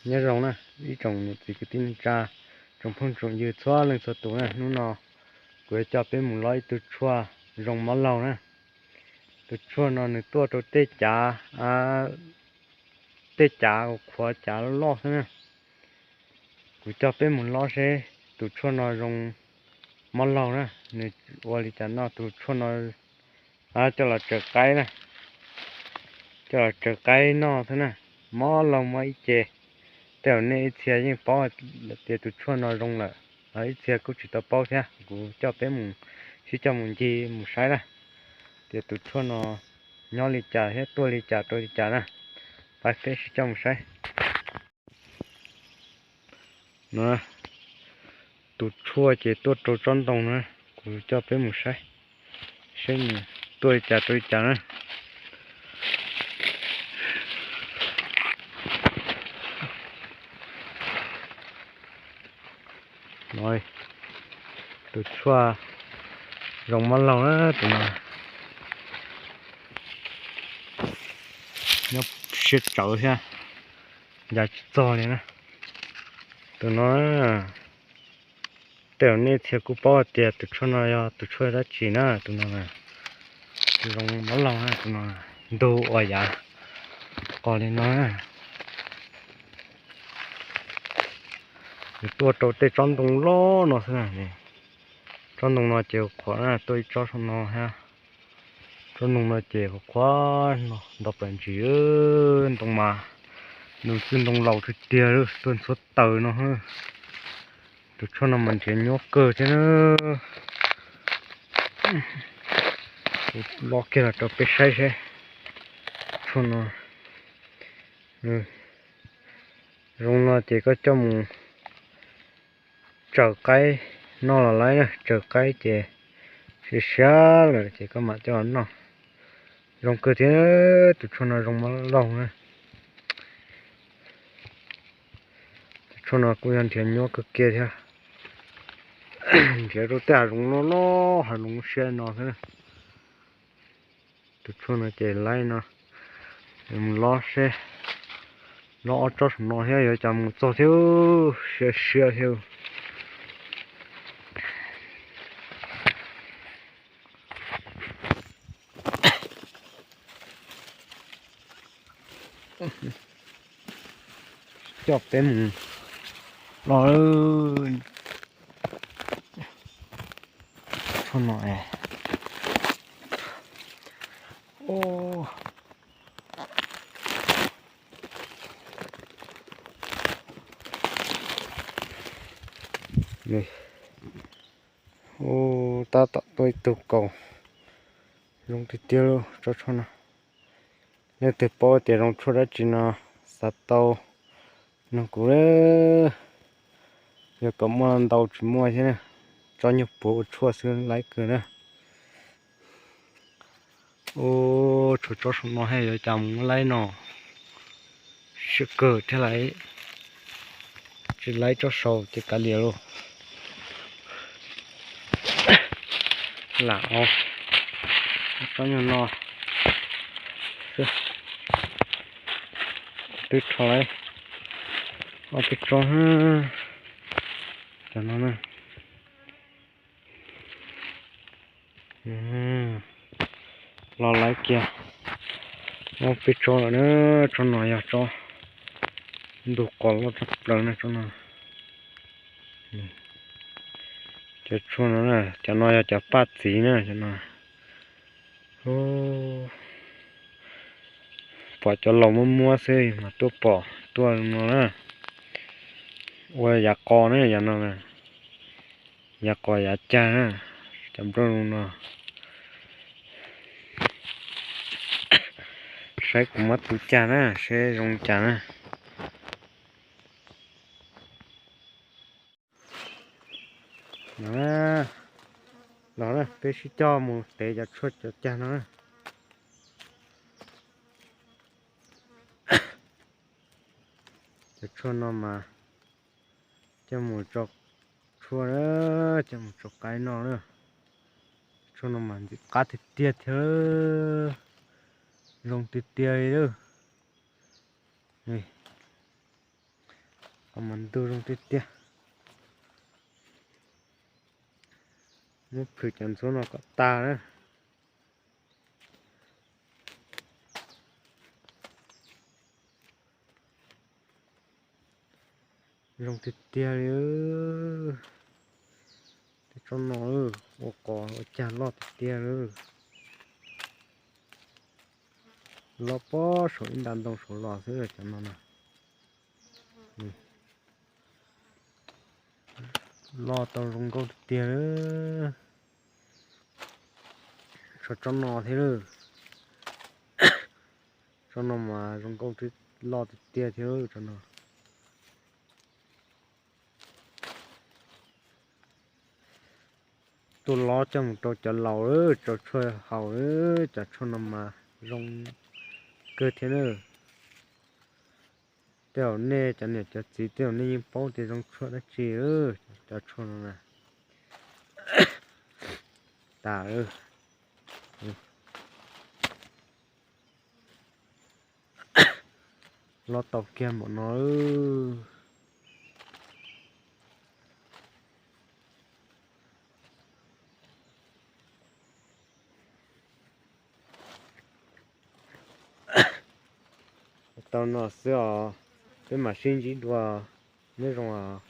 Nyob zoo na, ib tsoom niam txiv kwv tij neej tsa, tsoom phooj tsoom ywg txhua leej txhua tus na, hnub no kuv yuav coj peb mus lob ib tug tshuaj zoo mob laug na. Tus tshuaj no nws tuaj rau tej cav, tej cav qhuav cav loj loj xwb na. Kuv coj peb mus lob seb tus tshuaj no zoo mob laug na, nws ua li cas noj tus tshuaj no. Coj los tsaws qaib na, coj los tsaws qaib noj xwb na. Mob laug mob ib ce. Tej zaum nej ib txhia yeej paub tias tus tshuaj no zoo lawm, ib txhia kuj tsis tau paub thiab. Kuv coj peb mus, sib coj mus ncig mus saib na, tias tus tshuaj no nyob li cas thiab tuaj li cas rau li cas na. Pab peb sib coj mus saib. No, tus tshuaj ces tuaj rau tsob ntoo na, kuv coj peb mus saib, saib nws tuaj li cas rau li cas na. No, tus tshuaj zoo mob laug na tus no. Nyob siab tsawv thiab, ncav tsis txog li na. Tus no, tej zaum nej txhia kuj paub tias tus tshuaj no yog tus tshuaj dab tsi na, tus no zoo mob laug na, tus no ntug ua yav qos li no. Nws tuaj rau tej tsob ntoo loj no xwb na. Tsob ntoo no ces qhuav na, tuaj ib tsob no thiab. Tsob ntoo no ces qhuav qhuav no nto plas ntsis, ntoo mas nws txwj ntoo laus tiag tiag, tuaj ntxhuav taws no. Tus tshuaj no mas nrhiav nyuaj kawg thiab na. Kuv lob kiag los rau peb saib seb tshuaj no zoo no ces koj coj mus tsaws qaib noj los laib na, tsaws qaib ces siav siav lawm ces koj mam coj los noj. Zoo kawg thiab, tus tshuaj no zoo mob laug na. Tus tshuaj no kuj yog nrhiav nyuaj kawg kiag thiab. Nrhiav rau tej hav zoov loj loj, hav zoov siab no xwb. Tus tshuaj no ces laib no, mus lob seb, lob ob tsob saum no thiab yuav cas mus txog thiab, siab siab thiab. Coj peb mus los tshuaj no. Tab tom tuaj ib tug kaus zoo tiag tiag li tsob tshuaj no. Leej twg paub tias zoo tshuaj dab tsi no xav tau nug kuv, yog kom muaj ntau tsis muaj thiab, tsob nyuag puav ua tshuaj xwb laib kawg na. Ua tshuaj tsob saum no thiab yuav cas mus muab laib no, siab kawg thiab lauj. Tsis laib tsob saud ces kav liam lauj. Lam tsob nyuag no twb rho lawm ob peb tsob, cov no na. Los laib kiag ob peb tsob lawm na, tsob no yog tsob ntug qos loj tshaj plaws na tsob no. Cov tshuaj no, cov no yog cov paj txiv na cov no. Pom cov laus muab muab xwb mas tuaj pom tuaj no na. Ua yav qos na yav no, yav qos yav cag na, cov nplooj no. Saib kuv muab tu cag na seb zoo cas na. Los peb sib coj mus tev cov tshuaj cov cag no. Cov tshuaj no mas coj mus tso tshuaj, coj mus tso qaib noj na. Tshuaj no mas ntxim qab tiag tiag thiab, zoo tiag tiag li lawm. Qhov mas ntug zoo tiag tiag. Muab phwm cov ntxhuab no kom tag na. Zoo tiag tiag li. Tej tsob no ua qos ua cag loj tiag tiag li. Loj pob saum ib nta ntoo saud los xwb cov no na. Loj tau zoo nkauj tiag tiag li. Tshuav tsob no thiab lawm. Tsob no mas zoo nkauj loj tiag tiag thiab tsob no. Tuaj lob coj mus rau cov laus rau tshuaj haus, cov tshuaj no mas zoo kawg thiab na. Tej zaum nej cov niam cov txiv tej zaum nej yeej paub tias zoo tshuaj dab tsi, cov tshuaj no na. Tas. Lob tau kiag npaum no. Tau no xwb os, peb mam sib ntsib dua, nyob zoo os.